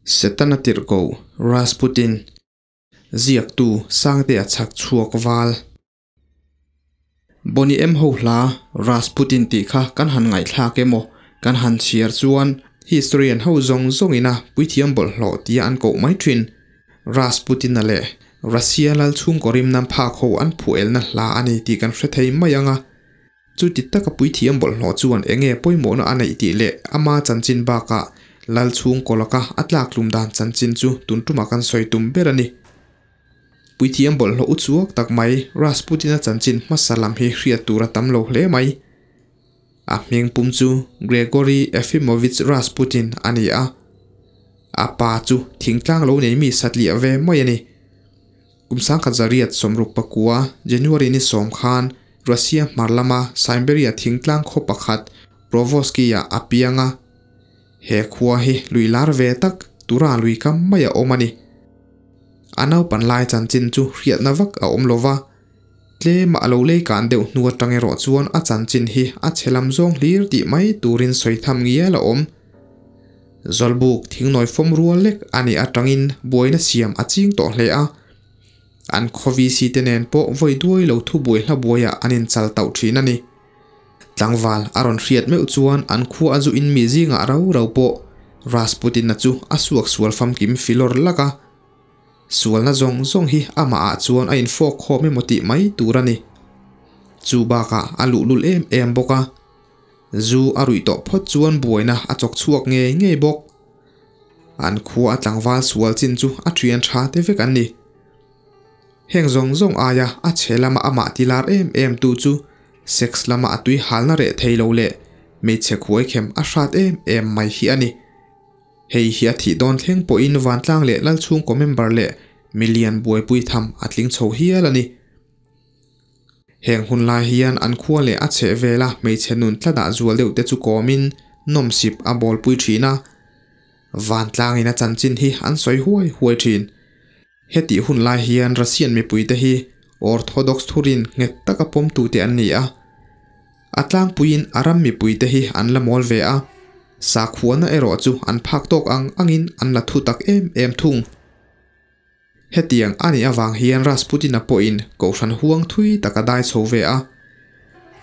Setana tirhkoh Rasputin ziaktu Sangtea chhak chhuak val. Boney M ho hla Rasputin tih kha kan han ngaihthlak emaw kan han chhiar chuan historian ho zawng zawngina puithiam bawlhhlawh tia an koh mai thin. Rasputin-a leh Russia lal chhungkaw rim nan phak ho an phuelna hla a ni tih kan hre thei mai ang a. Chuti taka puithiam bawlhhlawh chuan enge pawimawhna a neih tih leh ama chanchin bakah lal chhungkaw laka a tlaktlum dan chanchin chu tun tumah kan sawi tum ber a ni. Puithiam bawlhhlawh u chuak tak mai Rasputin-a chanchin hmasa lam hi hriat tur a tam lo hle mai. A hming pum chu Gregory Efimovich Rasputin a ni a. A pa chu thingtlang lo nei mi satliah ve mai a ni. Kum 1969, January ni sawm khan Russia hmar lama Siberia thingtlang khaw pakhat Provoski-ah a piang a. He khua hi lui lar ve tak tura lui kam mai a awm a ni. A naupan lai chanchin chu hriatna vak a awm lo va, tlema a lo lei kan deuh hnu atang erawh chuan a chanchin hi a chhe lam zawng hlir tih mai turin sawi tham ngial a awm. Zawlbuk thingnawi fawm rual lek a nih atangin buaina siam a ching tawh hle a. An khaw VC te nen pawh vawi duai lo thu buai hla buaiah an inchal tauh thin a ni. Tlangval a rawn hriat meuh chuan an khua a zu in mi zingah rau rau pawh Rasputin-a chu a suak sual famkim filawr lak a. Sualna zawng zawng hi amah ah chuan a infawk khawm emaw tih mai tur a ni. Chu bakah a luhlul em em bawk a. Zu a ruih tawh phawt chuan buaina a chawk chhuak ngei ngei bawk. An khua a tlangval sual chin chu a thian tha te vek an ni. Heng zawng zawng aia a chhe lama amah ti lar em em tu chu sex lama a tui halna reh thei lo leh hmeichhe khuaikhem a hrat em em mai hi a ni. Hei hi a thih dawn thleng pawhin vantlang leh lalchhungkaw member leh milian buaipui tham a tling chho hial a ni. Heng hun lai hian an khua leh a chheh vela hmeichhe nun tlatah zual deuh te chu kawmin nawmsip a bawlpui thin a. Vantlangin a chanchin hi an sawi huai huai thin. Hetih hun lai hian Russian mipuite hi Orthodox thurin nghet taka pawmtute an ni a. A tlangpuiin a ram mipuite hi an la mawl ve a, sakhuana erawh chu an phak tawk ang angin an la thu tak em em thung. Hetiang a nih avang hian Rasputin-a pawhin kohhran huang thui tak a dai chho ve a.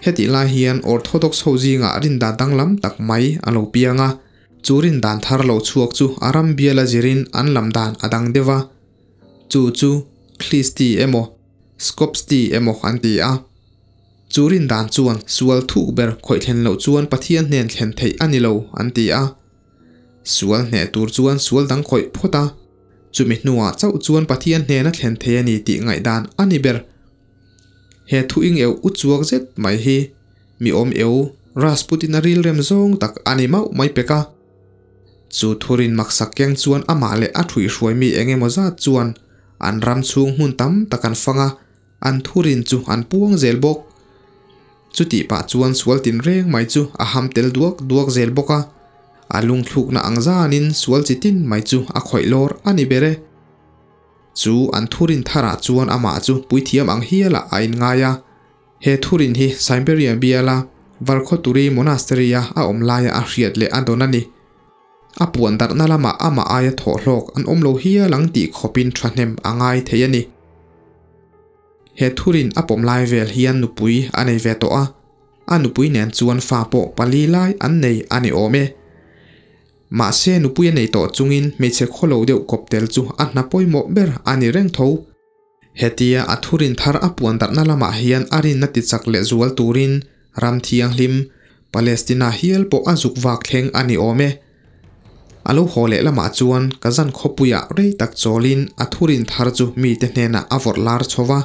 Hetih lai hian Orthodox ho zingah rindan danglam tak mai a lo piang a, chu rindan thar lo chhuak chu a ram biala zirin an lam dan a dang deuh a. Chu chu Khlisti emaw Skopsti emaw an ti a. Chu rindan chuan sual thuk ber khawih thlen loh chuan Pathian hnen thlen theih a ni lo an ti a. Sual hneh tur chuan sual dang khawih phawt a, chumi hnuah chauh chuan Pathian hnena thlen thei a ni tih ngaihdan a ni ber. He thu ing eu u chuak zet mai hi mi awm eu Rasputin a rilrem zawng tak a ni mauh mai pek a. Chu thurin maksak keng chuan amah leh a thuihhruai mi eng emaw zat chuan an ram chhung hmun tam tak an fang a, an thurin chu an puang zel bawk. Chutih pah chuan sual tinreng mai chu a ham tel duak duak zel bawk a, a lungthlukna ang zanin sual chi tin mai chu a khawih lawr a ni ber e. Chu an thurin tharah chuan amah chu puithiam ang hialah a inngai a. He thurin hi Siberia biala Varkhoturi Monastery-a a awm laia a hriat leh a dawn a ni. A puan darhna lamah amah aia thawhhlawk an awm lo hial ang tih khawpin thahnem a ngai thei a ni. He thurin a pawm lai vel hian nupui a nei ve tawh a, a nupui nen chuan fa pawh pali lai an nei a ni awm e. Mahse nupui a nei tawh chungin hmeichhe khawlo deuh kawp tel chu a hna pawimawh ber a ni reng tho. Hetia a thurin thar a puan darhna lamah hian a rinna tichak leh zual turin ram thianghlim, Palestina hial pawh a zuk vak thleng a ni awm e. A lo haw leh lamah chuan Kazan khawpuiah rei tak chawlin a thurin thar chu mite hnenah a vawrh lar chho va.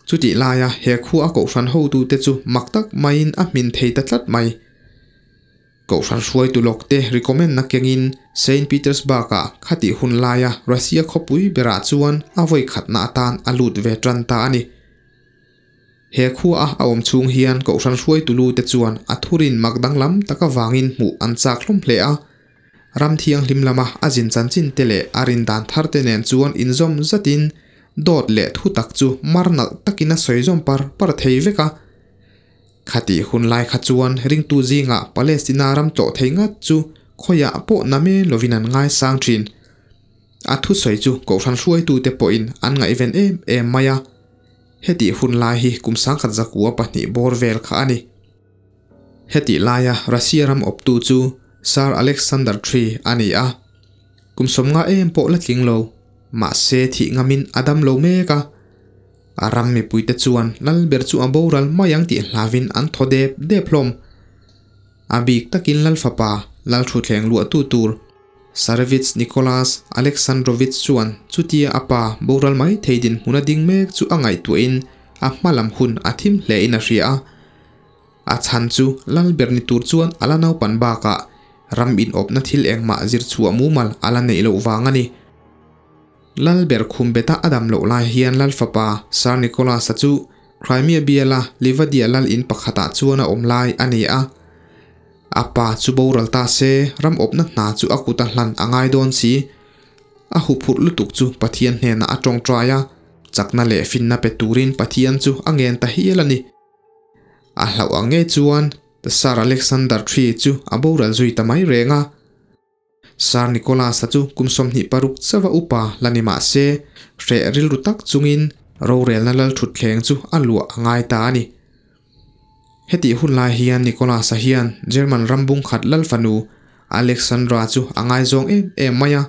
Chutih laia he khua a kohhran hotute chu mak tak maiin a hmin thei ta tlat mai. Kohhran hruaitu lawkte recommend-na kengin Saint Petersburg-ah khatih hun laia Russia khawpui berah chuan a vawi khatna atan a lut ve tan ta a ni. He khua a a awm chhung hian kohhran hruaitu lu te chuan a thurin mak danglam tak avangin hmuh an chak hlawm hle a. Ram thianghlim lama a zin chanchin te leh a rin dan thar te nen chuan inzawm zatin dawt leh thu tak chu mar nalh takin a sawi zawm par par thei vek a. Khatih hun lai kha chuan ringtu zingah Palestina ram tlawh thei ngat chu Khawiah pawh namen lovin an ngaisang thin. A thusawi chu Kohhran hruaitute pawhin an ngaihven em em mai a. Hetih hun lai hi kum 1902 bawr vel kha a ni. Hetih laia Russia ram awptu chu Tsar Alexander ii a ni a. Kum 50 em pawh la tling lo, mahse thih ngamin a dam lo mek a. A ram mipuite chuan lal ber chu a boral mai ang tih hlauin an thaw dep dep hlawm. A bik takin lal fapa lal thutthleng luahtu tur Tsarevich Nicholas Alexandrovich chuan chutia a pa boral mai thei dinhmun a ding mek chu a ngaihtuahin a hma lam hun a thim hlein a hria a. A chhan chu lal ber ni tur chuan a la naupan bakah ram inawpna thil engmah zir chhuah mumal a la neih loh vang a ni. Lal ber khum beta a dam loh lai hian lal fapa Sir Nicholas-a chu Crimea biala Livadia lal in pakhatah chuan a awm lai a ni a. A pa chu boral ta se ram awpna hna chu a kuta hlan a ngai dawn si. A huphurh lutuk chu Pathian hnenah a tawngtai a, chakna leh finna pe turin Pathian chu a ngen ta hial a ni. A hlauh ang ngei chuan Sir Alexander ii chu a boral zui ta mai reng a. Sir Nicholas-a chu kum 26 chauha upa la ni mah se, hreh rilru tak chungin rorelna lal thutthleng chu a luah a ngai ta a ni. Hetih hun lai hian Nicholas-a hian German ram bungkhat lal fanu Alexandra chu a ngaizawng em em mai a.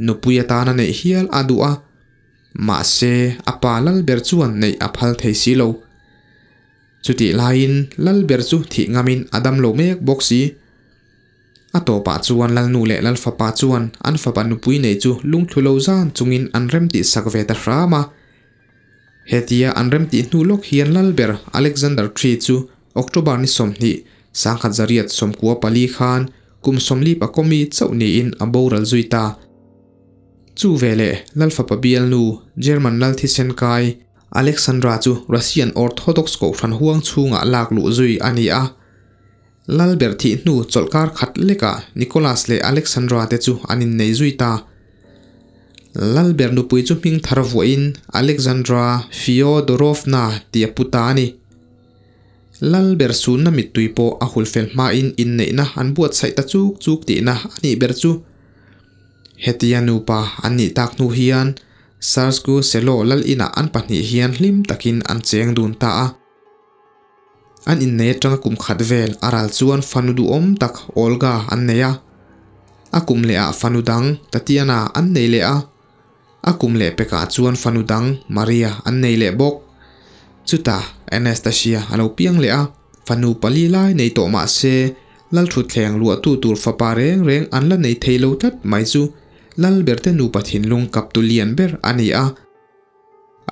Nupui atana neih hial a duh a, mahse a pa lal ber chuan neih a phal thei si lo. Chutih laiin lal ber chu thih ngamin a dam lo mek bawk si. A tawpah chuan lalnu leh lal fapa chuan an fapa nupui nei chu lungthlu lo zan chungin an remtih sak ve ta hram a. Hetia an remtih hnu lawk hian lal ber Alexander ii chu October ni 20, 1994 khan kum 44 mi chauh niin a boral zui ta. Chu veleh lal fapa bialnu German lal thisen kai Alexandra chu Russian Orthodox kohhran huang chhungah lak luh zui a ni a. Lal ber thih hnu chawlhkar khat lekah Nicholas leh Alexandra te chu an innei zui ta. Lal ber nupui chu hming thar vuahin Alexandra Fyodorovna tih a pu ta a ni. Lal ber sunna mittui pawh a hul fel hmain inneihna an buatsaih ta chuk chuk tihna a nih ber chu. Hetia nupa an nih tak hnu hian Tsarskoe Selo lal inah an pahnih hian hlim takin an cheng dun ta a. An innei atanga kum khat vel a ral chuan fanu duhawm tak Olga an nei a. A kum lehah fanu dang Tatiana an nei leh a. A kum leh pekah chuan fanu dang Maria an nei leh bawk. Chutah Anastasia a lo piang leh a, fanu pali lai nei tawh mah se Lalthutthleng luahtu tur fapa reng reng an la nei thei lo tlat mai chu Lalberte nupa thinlung kaptu lian ber a ni a.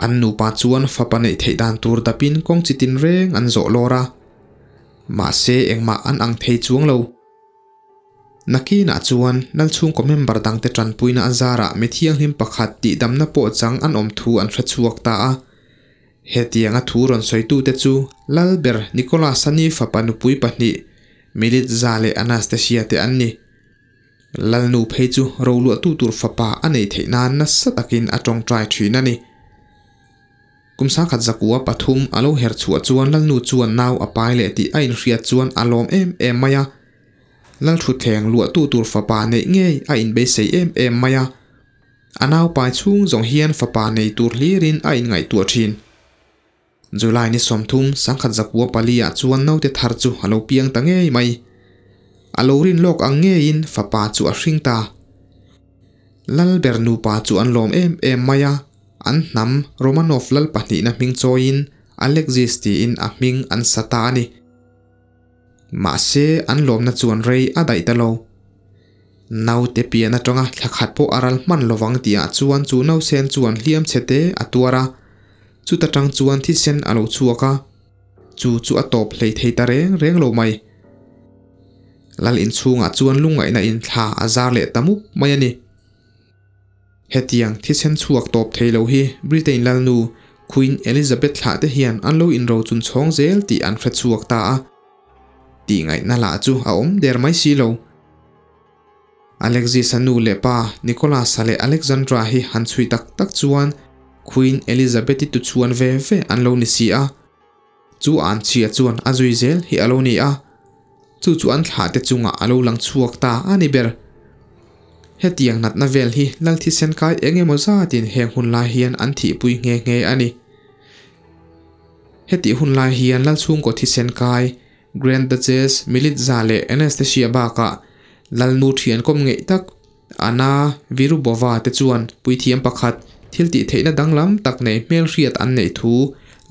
An nupa chuan fapa neih theih dan tur dapin kawng chi tin reng an zawh lawr a. Mahse engmah an ang thei chuang lo. Nakinah chuan Lalchhungkaw member dangte tanpuina a zarah mi thianghlim pakhat tihdamna pawh chang an awm thu an hre chhuak ta a. Hetianga thu rawn sawitute chu Lalber Nicholas-a ni fapa nupui pahnih Militza leh Anastasia te an ni. Lalnu phei chu roluahtu tur fapa a neih theih nan nasa takin a tawngtai thin a ni. Kum 1903 a lo her chhuah chuan Lalnu chuan nau a pai leh tih a inhriat chuan a lawm em em mai a. Lalthutthleng luahtu tur fapa neih ngei a inbeisei em em mai a. A nau pai chhung zawng hian fapa nei tur hlirin a inngaihtuah thin. July ni 30, 1904 ah chuan naute thar chu a lo piang ta ngei mai. A lo rin lawk ang ngeiin fapa chu a hring ta. Lalber nupa chu an lawm em em mai a, an hnam Romanov lal pahnihna hming chawiin Alexis tiin a hming an sa ta a ni. Mahse an lawmna chuan rei a daih ta lo. Naute pian atanga thla khat pawh a ral hman lovang tihah chuan chu nausen chuan hliam chhe te a tuar a, chuta tang chuan thisen a lo chhuak a, chu chu a tawp hlei thei ta reng reng lo mai. Lal inchhungah chuan lungngaihna in thla a zar leh ta mup mai a ni. Hetiang thisen chhuak tawp thei lo hi Britain lalnu Queen Elizabeth thlah te hian an lo inrochun chhawng zel tih an hre chhuak ta a. Tih ngaihna lah chu a awm der mai si lo. Alexis-a nu leh pa Nicholas-a leh Alexandra hi han chhui tak tak chuan Queen Elizabeth-i tuchhuan ve ve an lo ni si a. Chu an chhia chuan a zui zel hi a lo ni a. Chu chu an thlah te chungah a lo lang chhuak ta a ni ber. Hetiang natna vel hi lal thisen kai eng emaw zatin heng hun lai hian an thihpui nghe nghe a ni. Hetih hun lai hian lal chhungkaw thisen kai Grand Duchess Militza leh Anastasia bakah Lalnu thian kawm ngeih tak Anna Virubova te chuan puithiam pakhat thil tih theihna danglam tak nei hmelhriat an neih thu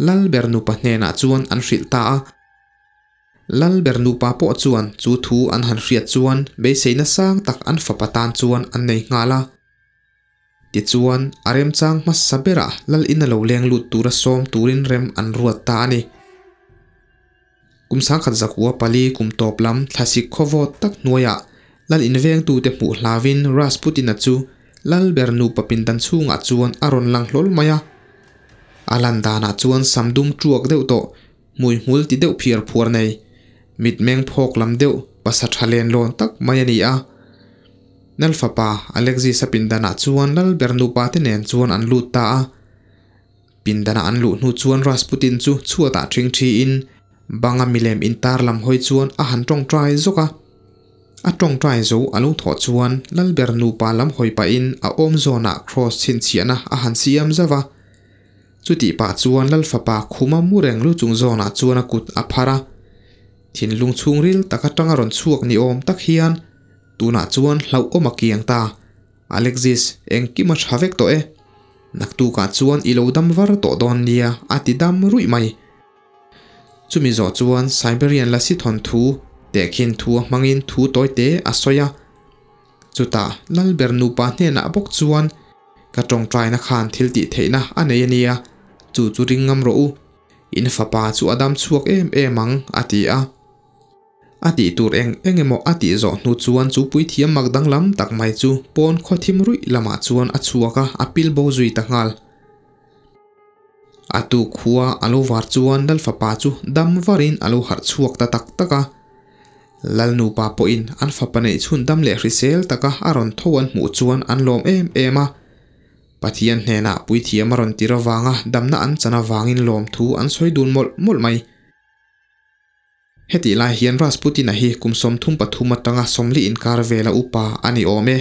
Lalber nupa hnenah chuan an hrilh ta a. Lalber nupa pawh chuan chu thu an han hriat chuan beiseina sang tak an fapa tan chuan an nei nghal a. Tichuan, a remchang hmasa berah Lal in a lo leng lut tura sawm turin rem an ruat ta a ni. Kum sangkhat zakua pali kum tawp lam thlasik khawvawt tak hnuaiah Lal invengtute hmuh hlauin Rasputin-a chu Lalber nupa pindan chhungah chuan a rawn lang hlawl mai a. A lan danah chuan sam dum tuak deuh tawh, hmui hmul ti deuh phiar phuar nei, mitmeng phawk lam deuh pasa tha len lawn tak mai a ni a. Lal fapa Alexis-a pindanah chuan Lalber nupa te nen chuan an lut ta a. Pindana an luh hnu chuan Rasputin chu chhuatah ṭhing ṭhiin banga milem intar lam hawi chuan a han ṭawngṭai zawk a. A ṭawngṭai zo a lo thawh chuan Lalber nupa lam hawi pahin a awm zawnah kraws chhinchhiahna a han siam zauh a. Chutih pah chuan Lal fapa khuma mu reng lu chung zawnah chuan a kut a phar a. Thinlung chhungril tak aṭanga rawn chhuak ni awm tak hian tunah chuan hlauhawm a kiang ta. Alexis, engkim a tha vek tawh e. Naktukah chuan i lo dam var tawh dawn nia, a ti dam ruih mai. Chumi zawh chuan Siberian lasi thawnthu tehkhin thu a hmangin thu tawi te a sawi a. Chutah Lalber nupa hnenah bawk chuan, Ka tawngtaina khan thil tih theihna a nei a nia, chu chu ring ngam rawh u. In fapa chu a dam chhuak em em ang, a ti a. A tih tur eng eng emaw a tih zawh hnu chuan chu puithiam mak danglam tak mai chu pawn khaw thim ruih lamah chuan a chhuak a, a pil bo zui ta nghal. A tuk khua a lo var chuan Lal fapa chu dam varin a lo harh chhuak ta tak tak a. Lal nupa pawhin an fapa neih chhun dam leh hrisel taka a rawn tho an hmuh chuan an lawm em em a. Pathian hnenah puithiam a rawn tir avanga damna an chan avangin lawmthu an sawi dun mawlh mawlh mai. Hetih lai hian Rasputin-a hi kum 33 atanga 40 inkar vela upa a ni awm e.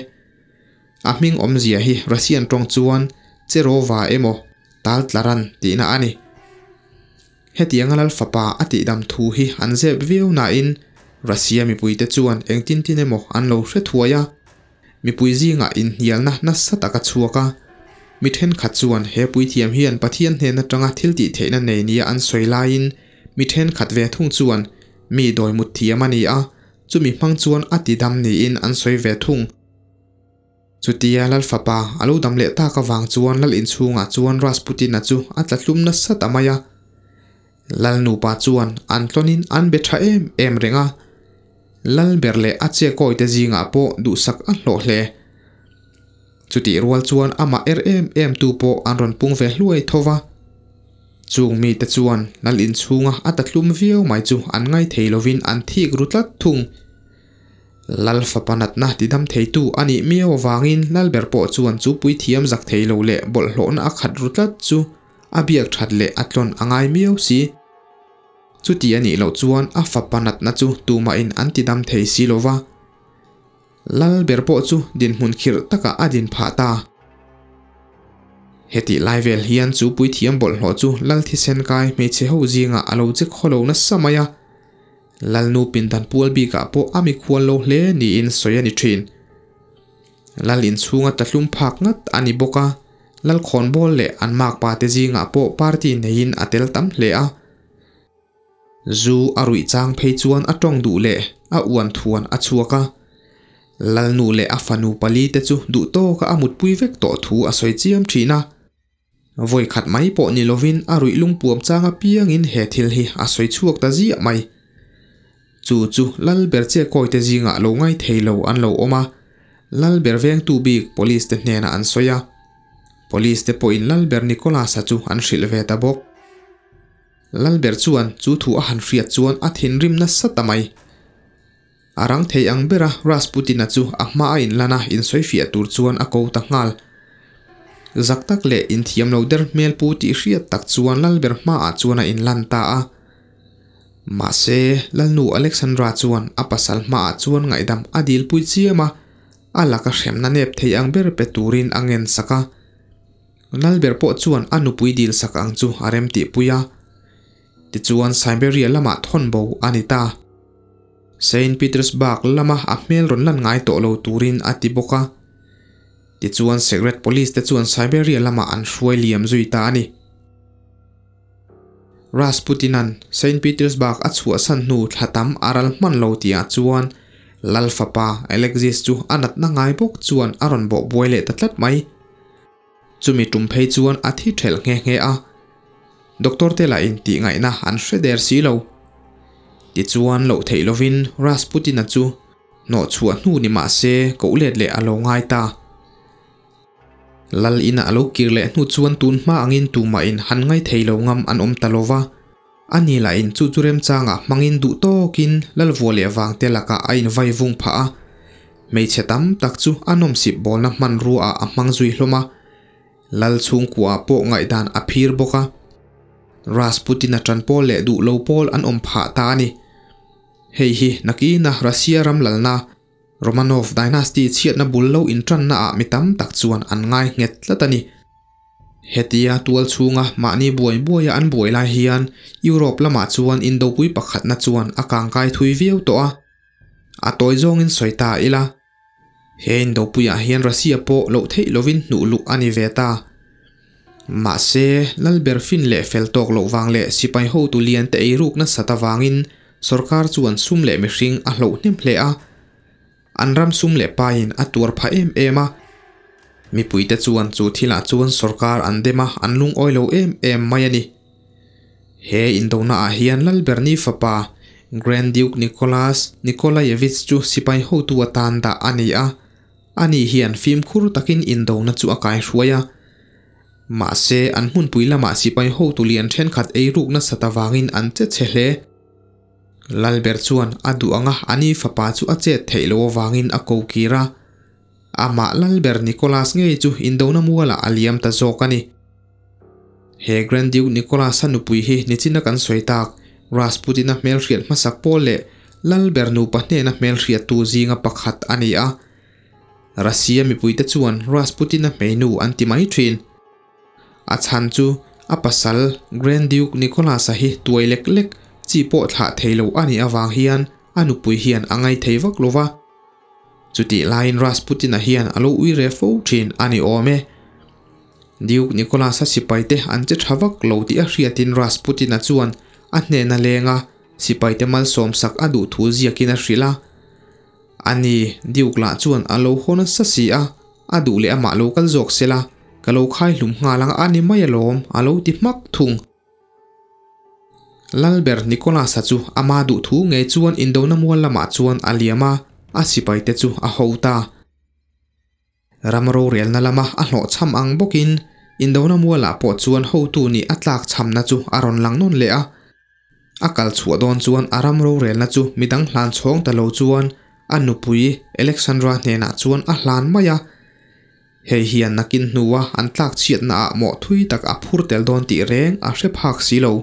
A hming awmzia hi Russian tawng chuan Cherova emaw Taltlaran tihna a ni. Hetianga Lal fapa a tihdam thu hi an zep viau nain Russia mipuite chuan engtin tin emaw an lo hre thuai a. Mipui zingah inhnialna nasa tak a chhuak a, mi thenkhat chuan he puithiam hian Pathian hnen atanga thil tih theihna nei nia an sawi laiin mi thenkhat ve thung chuan mi dawi mut thiam a ni a, chumi hmang chuan a ti dam niin an sawi ve thung. Chutia Lal fapa a lo dam leh tak avang chuan Lal inchhungah chuan Rasputin-a chu a tla tlum nasa ta mai a. Lal nupa chuan an tlawnin an be tha em em reng a. Lalber leh a chiakawite zingah pawh duhsak a hlawh hle. Chutih rual chuan amah er em em tu pawh an rawn pung ve hluai tho va. Chung mite chuan Lal inchhunga a tatlum viau mai chu an ngai thei lovin an thik ru tlat thung. Lal fapa natna tidam theitu a nih miau avangin Lalber pawh chuan chu puithiam zak thei lo leh bawlhhlawhna a khat ru tlat chu a biak that leh a tlawn a ngai miau si. Chuti a nih loh chuan a fapa natna chu tumahin an ti dam thei si lo va. Lal ber pawh chu dinhmun khirh takah a din phah ta. Hetih lai vel hian chu puithiam bawlhhlawh chu Lal thisen kai hmeichhe ho zingah a lo che khaw lo nasa mai a. Lalnu pindan pual bikah pawh a mikhual lo hle niin sawi a ni thin. Lal inchhunga tlahlum phak ngat a ni bawk a, Lal khawnbawl leh an makpa te zingah pawh party neiin a tel tam hle a. Zu a ruih chang phei chuan a tawng duh leh a uan thuan a chhuak a. Lalnu leh a fanu pali te chu duh tawka a mutpui vek tawh thu a sawi chiam thin a. Vawi khat mai pawh ni lovin a ruih lungpuam chang apiangin he thil hi a sawi chhuak ta ziah mai. Chu chu Lalber Chekawite zingah lo ngai thei lo an lo awm a, Lalber vengtu bik Police te hnenah an sawi a. Police te pawhin Lalber Nicholas-a chu an hrilh ve ta bawk. Lalber chuan chu thu a han hriat chuan a thinrim nasa ta mai. A rang thei ang bera Rasputin-a chu a hma a inlan a insawifiah tur chuan a ko ta nghal. Zak tak leh inthiam lo der hmel pu tih hriat tak chuan Lalber hmaah chuan a inlan ta a. Mahse, Lalnu Alexandra chuan a pasal hmaah chuan ngaihdam a dilpui chiam a, a laka hremna nep thei ang ber pe turin a ngen sak a. Lalber pawh chuan a nupui dil sak ang chu a remtihpui a. Tichuan Siberia lamah thawn bo a ni ta. Saint Petersburg lama a hmel rawn lan ngai tawh lo turin a ti bawk a. Tichuan Secret Police te chuan Siberia lamah an hruai liam zui ta a ni. Rasputin-a'n Saint Petersburg a chhuahsan hnu thla tam a ral hman lo tihah chuan Lal fapa Alexis chu a natna ngai bawk chuan a rawn bawh buai leh ta tlat mai. Chumi tum phei chuan a thi ṭhelh nghe nghe a, doctor te lah in tih ngaihna an hre der si lo. Tichuan loh theih lovin Rasputin-a chu hnawh chhuah hnu ni mah se koh let leh a lo ngai ta. Lal ina a lo kir leh hnu chuan tun hma angin tumah in han ngai thei lo ngam an awm ta lo va, ani lah in chu chu remchangah hmangin duh tawkin lal vuah leh vang te lakah a invai vung phah a. Hmeichhe tam tak chu a nawmsip bawlna hmanrua ah a hmang zui hlawm a, Lal chhungkua ah pawh ngaihdan a phir bawk a. Rasputin-a tan pawl leh duh lo pawl an awm phah ta a ni. Hei hi nakina Russia ram lalna Romanov dynasty chhiatna bul lo intanna ah mi tam tak chuan an ngai nghet tlat a ni. Hetia tual chhunga mahni buai buaia an buai lai hian Europe lamah chuan indopui pakhatna chuan a kangkai thui viau tawh a. A tawi zawngin sawi ta ila, he indopuiah hian Russia pawh loh theih lovin hnuh luh a ni ve ta. Mahse, Lalber fin leh fel tawk loh vang leh sipai hotu lian te eiruk nasat avangin sorkar chuan sum leh mihring a hloh hnem hle a. An ram sum leh paiin a tuar phah em em a. Mipuite chuan chu thilah chuan sorkar an dem a, an lungawi lo em em mai a ni. He indonaah hian Lalber ni fapa Grand Duke Nicholas Nikolayevich chu sipai hotu atan dah a ni a, ani hian fimkhur takin indona chu a kaihruai a. Mahse, an hmunpui lamah sipai hotu lian thenkhat eiruk nasat avangin an che chhe hle. Lalber chuan a duh anga ani fapa chu a chet theih loh avangin a ko kir a. Amah Lalber Nicholas ngei chu indona mualah a liam ta zawk a ni. He Grand Duke Nicholas-a nupui hi nichina kan sawi tak Rasputin-a hmelhriat hmasak pawl leh Lalber nupa hnena hmelhriattu zinga pakhat a ni a. Russia mipuite chuan Rasputin-a hmeinu an ti mai thin. A chhan chu a pasal Grand Duke Nicholas-a hi tuai lek lek chi pawh thlah thei lo a nih avang hian a nupui hian a ngaithei vak lo va. Chutih laiin Rasputin-a hian a lo ui re fo thin a ni awm e. Duke Nicholas-a sipaite an che tha vak lo tih a hriatin Rasputin-a chuan a hnena leng a, sipaite malsawmsak a duh thu ziakin a hrilh a. Ani, Duke lah chuan a lo haw nasa si a, a duh leh amah lo kal zawk se la, ka lo khai hlum nghal ang a ni mai alawm, a lo ti hmak thung. Lalber Nicholas-a chu ama duh thu ngei chuan indona mual lamah chuan a liam a, a sipaite chu a ho ta. Ram rorelna lama a hlawhchham ang bawkin Indona mualah pawh chuan hotu nih a tlakchhamna chu a rawn lang nawn leh a. A kal chhuah dawn chuan a ram rorelna chu midang hlan chhawng ta lo chuan a nupui Alexandra hnenah chuan a hlan mai a. Hei hian nakin hnua an tlakchhiatnaah mawh thui tak a phur tel dawn tih reng a hre phak si lo.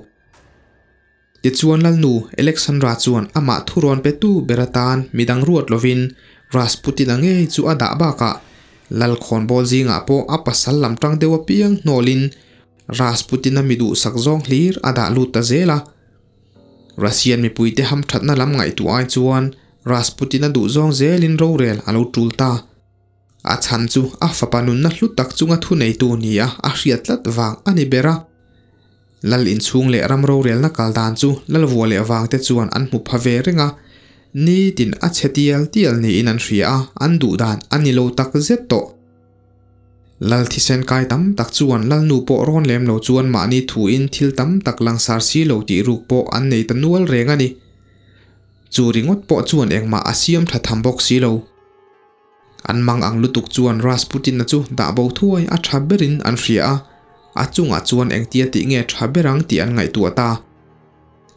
Tichuan Lalnu Alexandra chuan amah thurawn petu ber atan midang ruat lovin Rasputin-a ngei chu a dah bakah Lal khawnbawl zingah pawh a pasal lam tang deuh apiang hnawlin Rasputin-a mi duhsak zawng hlir a dah lut ta zel a. Russian mipuite hamthatna lam ngaihtuah ai chuan Rasputin-a duhzawng zelin rorel a lo tul ta. A chhan chu a fapa nunna hlu tak chunga thuneitu nia a hriat tlat vang a ni ber a. Lal inchhung leh ram rorelna kal dan chu lal vua leh vang te chuan an hmu pha ve reng a, nitin a chhe tial tial niin an hria a, an duh dan a ni lo tak zet tawh. Lal thisen kai tam tak chuan lal nu pawh rawn lem lo chuan mahni thuin thil tam tak langsar si lo tih ruk pawh an nei ta nual reng a ni. Chu ringawt pawh chuan engmah a siam tha tham bawk si lo. An mang ang lutuk chuan Rasputin-a chu dah bo thuai a tha berin an hria a, a chungah chuan engtia tih nge tha ber ang tih an ngaihtuah ta.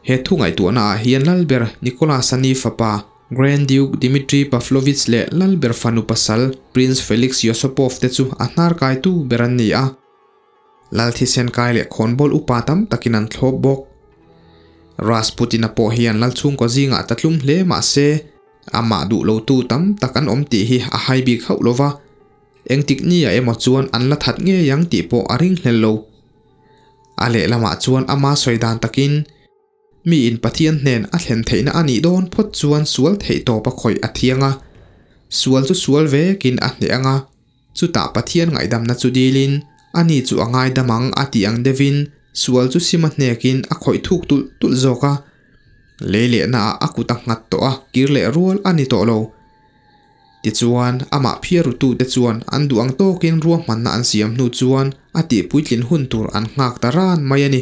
He thu ngaihtuahna ah hian Lalber Nicholas-a ni fapa Grand Duke Dmitry Pavlovich leh Lalber fanu pasal Prince Felix Yosopov te chu a hnar kaitu ber an ni a. Lal thisen kai leh khawnbawl upa tam takin an thlawp bawk. Rasputin-a pawh hian lal chhungkaw zingah ta tlum hle mah se, amah duh lotu tam tak an awm tih hi a hai bik hauh lo va, engtik nia emaw chuan an la that ngei ang tih pawh a ringhlel lo. A lehlamah chuan ama sawi dan takin, Mi in Pathian hnen a thlen theihna a nih dawn phawt chuan sual theih tawp a khawih a thiang a, sual chu sual vekin a hneh ang a, chutah Pathian ngaihdamna chu dilin ani chu a ngaidam ang a tih ang deuhin sual chu sim a hnekin a khawih thuk tulh tulh zawk a, lei lehnaah a kut a nghat tawh a, kir leh rual a ni tawh lo. Tichuan, amah phiarutute chuan an duh ang tawkin ruahmanna an siam hnu chuan a tihpuitlin hun tur an nghak ta ran mai a ni.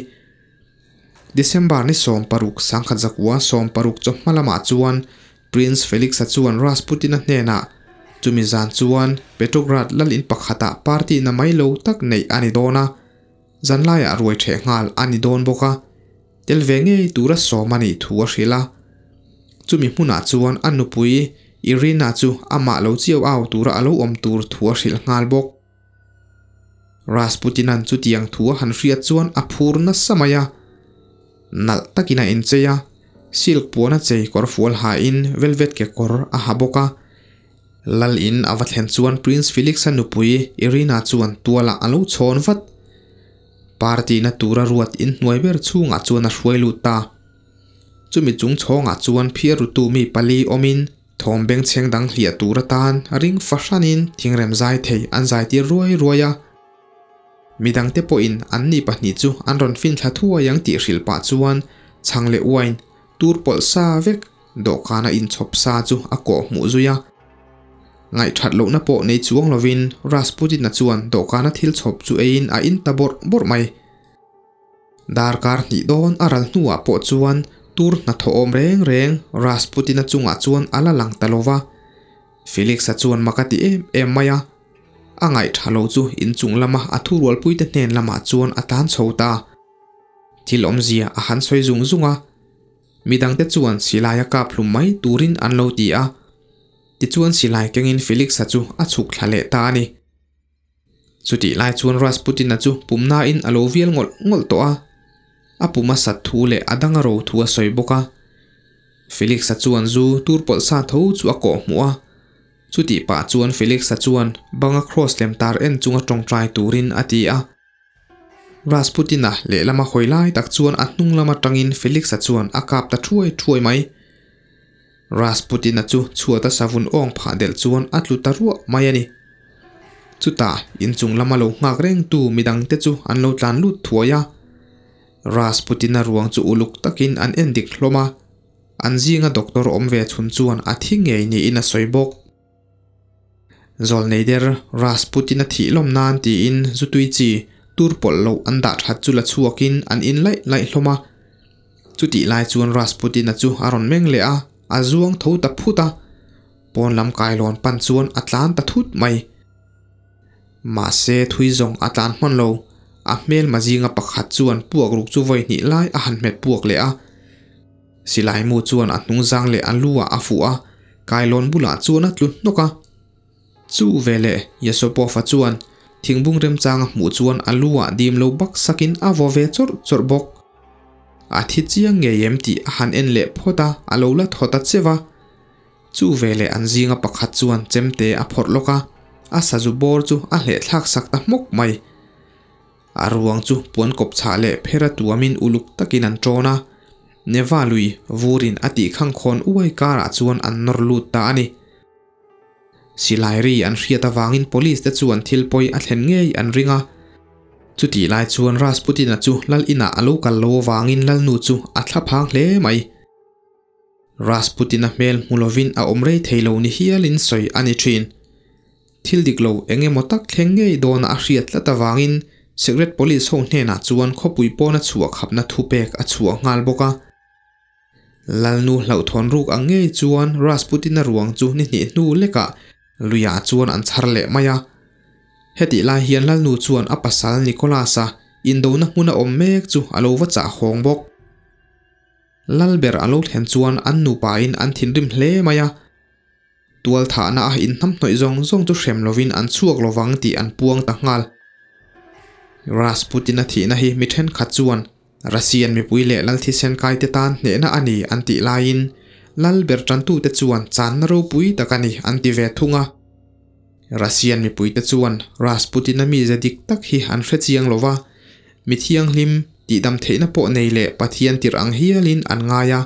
December ni 16, 1916 chawhma lamah chuan Prince Felix-a chuan Rasputin-a hnenah chumi zan chuan Petrograd lal in pakhatah party na mai lo tak neih a ni dawn a, zanlaiah ruai ṭheh nghal a ni dawn bawk a, tel ve ngei tura sawm a nih thu a hrilh a. Chumi hmunah chuan a nupui Irina chu amah lo chiau au tura a lo awm tur thu a hrilh nghal bawk. Rasputin-a'n chutiang thu a han hriat chuan a phur nasa mai a. Nalh takin a inchei a, silk puana chei kawr fual hain velvet kekawr a ha bawk a. Lal in a va thlen chuan Prince Felix-a nupui Irina chuan tualah a lo chhawn vat. Party na tura ruat inhnuai ber chhungah chuan a hruai lut ta. Chumi chung chhawngah chuan phiarrutu mi pali awmin Thawm bengchheng dang hliah tur atan ring fahranin thingrem zai thei an zai tir ruai ruai a. Midangte pawhin anni pahnih chu an rawn fin thla thuai ang tih hrilh pah chuan chhang leh uain tur pawlh sa vek dawhkana inchhawp sa chu a kawh hmuh zui a. Ngaihthat lohna pawh nei chuang lovin Rasputin-a chuan dawhkana thil chhawp chu eiin a in ta bawrh bawrh mai. Darkar hnih dawn a ral hnuah pawh chuan tur hnathawh awm reng reng Rasputin-a chungah chuan a la lang ta lo va. Felix-a chuan mak a ti em em mai a. A ngaihtha lo chu inchung lama a thurualpuite hnen lamah chuan a tan chho ta. Thil awmzia a han sawi zung zung a. Midangte chuan silai a kap hlum mai turin an lo ti a. Tichuan silai kengin Felix-a chu a chhuk thla leh ta a ni. Chutih lai chuan Rasputin-a chu pumnain a lo vial ngawlh ngawlh tawh a, a pum a sat thu leh a dang a ro thu a sawi bawk a. Felix-a chuan zu tur pawlh sa tho chu a kawh hmuh a. Chutih pah chuan Felix-a chuan banga cross lem tar en chunga tawngtai turin a ti a. Rasputin-a lehlama hawi lai tak chuan a hnung lam atangin Felix-a chuan a kap ta thuai thuai mai. Rasputin-a chu chhuata savun awng phah delh chuan a tlu ta ruah mai a ni. Chutah inchung lama lo nghak rengtu midangte chu an lo tlan lut thuai a. Rasputin-a ruang chu uluk takin an en dik hlawm a, an zinga doctor awm ve chhun chuan a thi ngei niin a sawi bawk. Zawlnei der Rasputin-a thih lawm nan tiin zutui chi tur pawlh loh an dah that chu la chhuakin an in laih laih hlawm a. Chutih lai chuan Rasputin-a chu a rawn meng leh a, a zuang tho ta phut a. Pawn lam kailawn pan chuan a tlan ta thut mai. Mahse thui zawng a tlan hman lo, a hmelma zinga pakhat chuan puak ruk chu vawi hnih lai a han hmet puak leh a. Silai mu chuan a hnungzang leh a lu ah a fuh a, kailawn bulah chuan a tlu hnawk a. Chu veleh Yasopov-a chuan thingbung remchang a hmuh chuan a lu ah dim lo bak sakin a vaw ve chawrh chawrh bawk. A thi chiang ngei em tih a han en leh phawt a, a lo la thawt a che va. Chu veleh an zinga pakhat chuan chemte a phawrh lawk a, a sazu bawr chu a hleh thlak sak ta hmawk mai. A ruang chu puan kawp chhah leh pher a tuamin uluk takin an ṭawn a, Neva lui vurin a tih khangkhawn uai karah chuan an nawr lut ta a ni. Silai ri an hriat avangin police te chuan thil pawi a thlen ngei an ring a. Chutih lai chuan Rasputin-a chu lal inah a lo kal lo avangin lalnu chu a thla phang hle mai. Rasputin-a hmel hmu lovin a awm rei thei lo ni hialin sawi a ni thin. Thil dik lo eng emaw tak thleng ngei dawna a hriat tlat avangin Secret Police ho hnenah chuan khawpui pawna chhuah khapna thupek a chhuah nghal bawk a. Lalnu hlauhthawn ruk ang ngei chuan Rasputin-a ruang chu ni hnih hnu lekah luiah chuan an chhar leh mai a. Hetih lai hian Lalnu chuan a pasal Nicholas-a indona hmuna awm mek chu a lo va chah hawng bawk. Lalber a lo thlen chuan an nupain an thinrim hle mai a. Tualthahna a inhnamhnawih zawng zawng chu hrem lovin an chhuak lovang tih an puang ta nghal. Rasputin-a thihna hi mi thenkhat chuan Russian mipui leh lal thisen kaite tan hnehna a ni an tih laiin lal ber tantute chuan channa ropui tak a ni an ti ve thung a. Russian mipuite chuan Rasputin-a mize dik tak hi an hre chiang lo va, mi thianghlim tihdam theihna pawh nei leh Pathian tirh ang hialin an ngai a.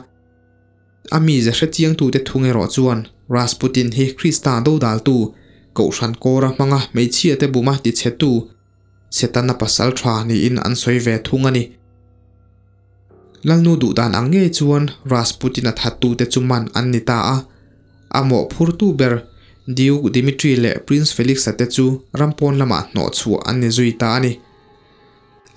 A mize hre chiangtute thung erawh chuan Rasputin hi Krista dodaltu, Kohhran kawra hmanga hmeichhiate buma tichhetu, Setana pasal tha niin an sawi ve thung a ni. Lalnu duhdan ang ngei chuan Rasputin-a thattute chu man an ni ta a. A mawhphurtu ber Duke Dimitri leh Prince Felix-a te chu ram pawn lamah hnawh chhuah an ni zui ta a ni.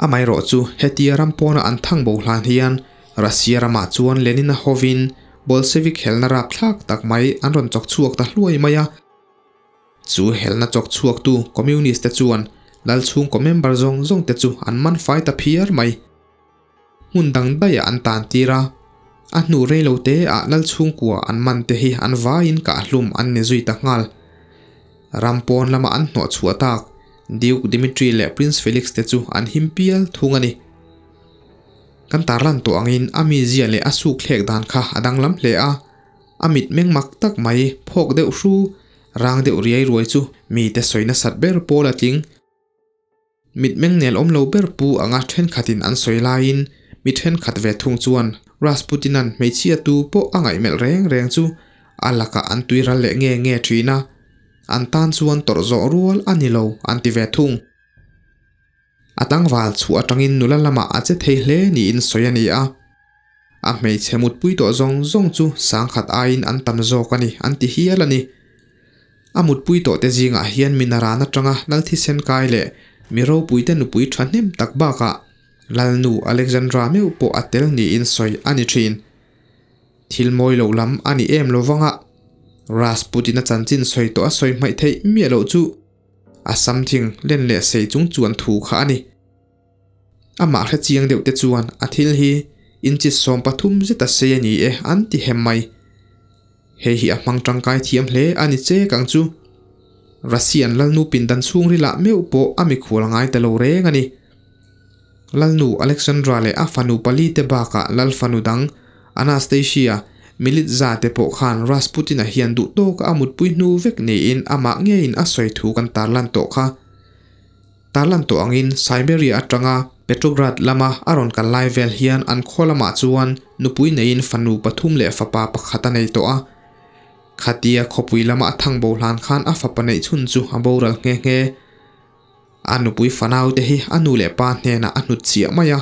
Amaherawh chu hetia ram pawna an thang bo hlan hian Russia ramah chuan Lenin-a hovin Bolshevik helna rapthlak tak mai an rawn chawk chhuak ta hluai mai a. Chu helna chawk chhuaktu Communist te chuan lal chhungkaw member zawng zawng te chu an man fai ta phiar mai. Hmun dang daih ah an tan tir a, a hnu rei lo te ah lal chhungkua an man te hi an vaiin kahhlum an ni zui ta nghal. Ram pawn lama an hnawh chhuah tak Duke Dimitri leh Prince Felix te chu an him pial thung a ni. Kan tarlan tawh angin a mizia leh a suk thlek dan kha a danglam hle a, a mitmeng mak tak mai phawk deuh hru, rang deuh riai ruai chu mite sawi nasat ber pawl a tling. Mitmeng nel awm lo ber pu anga thenkhatin an sawi laiin mi thenkhat ve thung chuan Rasputin-a'n hmeichhia tu pawh a ngaihmelh reng reng chu a lakah an tui ral leh nge nge thin a, an tan chuan tawrh zawh rual a ni lo an ti ve thung. A tlangval chhuah atangin nula lamah a che thei hle niin sawi a ni a. A hmeichhe mutpui tawh zawng zawng chu sangkhat aiin an tam zawk a ni an ti hial a ni. A mutpui tawhte zingah hian mi naran atanga lal thisen kai leh mi ropuite nupui thahnem tak bakah Lalnu Alexandra meuh pawh a tel niin sawi a ni thin. Thil mawi loh lam a ni em lovanga Rasputin-a chanchin sawi tawh a sawi hmaih theih miah loh chu a something len leh sei chung chuan thu kha a ni. Amah hre chiang deuh te chuan a thil hi inchi 13 zet a sei a ni e an ti hem mai. Hei hi a hmang tangkai thiam hle a ni che kang chu. Russian Lalnu pindan chhungrilah meuh pawh a mikhual ngai ta lo reng a ni. Lalnu Alexandra leh a fanu pali te bakah lal fanu dang Anastasia Militza te pawh khan Rasputin-a hian duh tawka a mutpui hnu vek niin amah ngeiin a sawi thu kan tarlan tawh kha. Tarlan tawh angin Siberia atanga Petrograd lama a rawn kal lai vel hian an khaw lamah chuan nupui neiin fanu pathum leh fapa pakhat a nei tawh a. Khatia khawpui lama a thang bo hlan khan a fapa neih chhun chu a boral nghe nghe. A nupui fanau te hi a nu leh pa hnenah a hnut chiah mai a,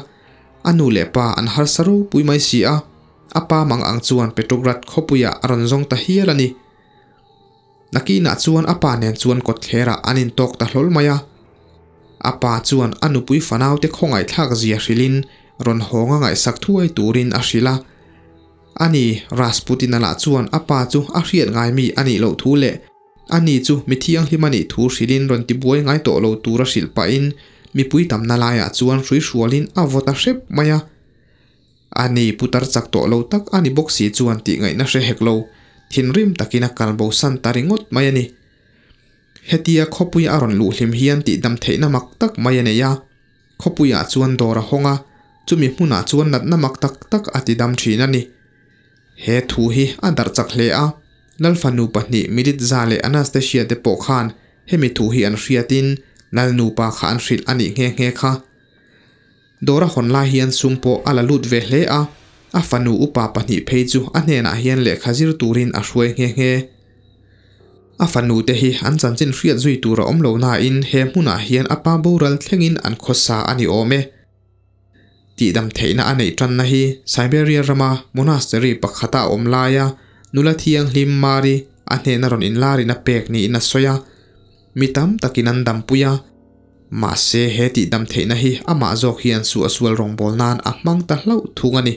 a nu leh pa an harsa ropui mai si a, a pa mang ang chuan Petrograd khawpuiah a rawn zawng ta hial a ni. Nakinah chuan a pa nen chuan kawtthlerah an intawk ta hlawl mai a. A pa chuan a nupui fanaute khawngaihthlak zia hrilhin rawn hawnga ngaihsak thuai turin a hrilh a. Ani, Rasputin-a lah chuan a pa chu a hriat ngai mi a nih loh thu leh ani chu mi thianghlim a nih thu hrilhin rawn tibuai ngai tawh lo tura hrilh pahin mipui tamna laiah chuan hruihrualin a vaw ta hrep mai a. A ni putar chak tawh lo tak a ni bawk si chuan tih ngaihna hre hek lo, thinrim takin a kal bo san ta ringawt mai a ni. Hetia khawpui a rawn luh hlim hian tihdam theihna mak tak mai a nei a, khawpuiah chuan dawr a hawng a, chumi hmunah chuan natna mak tak tak a tidam thin a ni. He thu hi a darh chak hle a, Lalfanu pahnih Militza leh Anastasia te pawh khan hemi thu hi an hriatin Lalnupa kha an hrilh a nih nghe nghe kha. Dawr a hawn lai hian sum pawh a la lut ve hle a, a fanu upa pahnih phei chu a hnenah hian lehkha zir turin a hruai nghe nghe. A fanu te hi an chanchin hriat zui tur a awm lo nain he hmunah hian a pa boral thlengin an khawsa a ni awm e. Tihdam theihna a neih tanna hi Siberia rama monastery pakhata a awm laia nula thianghlim Mari a hnena rawn inlarin a pek niin a sawi a, mi tam takin an dampui a. Mahse, he tihdam theihna hi amah zawk hian suahsual rawngbâwl nân a hmang ta hlauh thung a ni.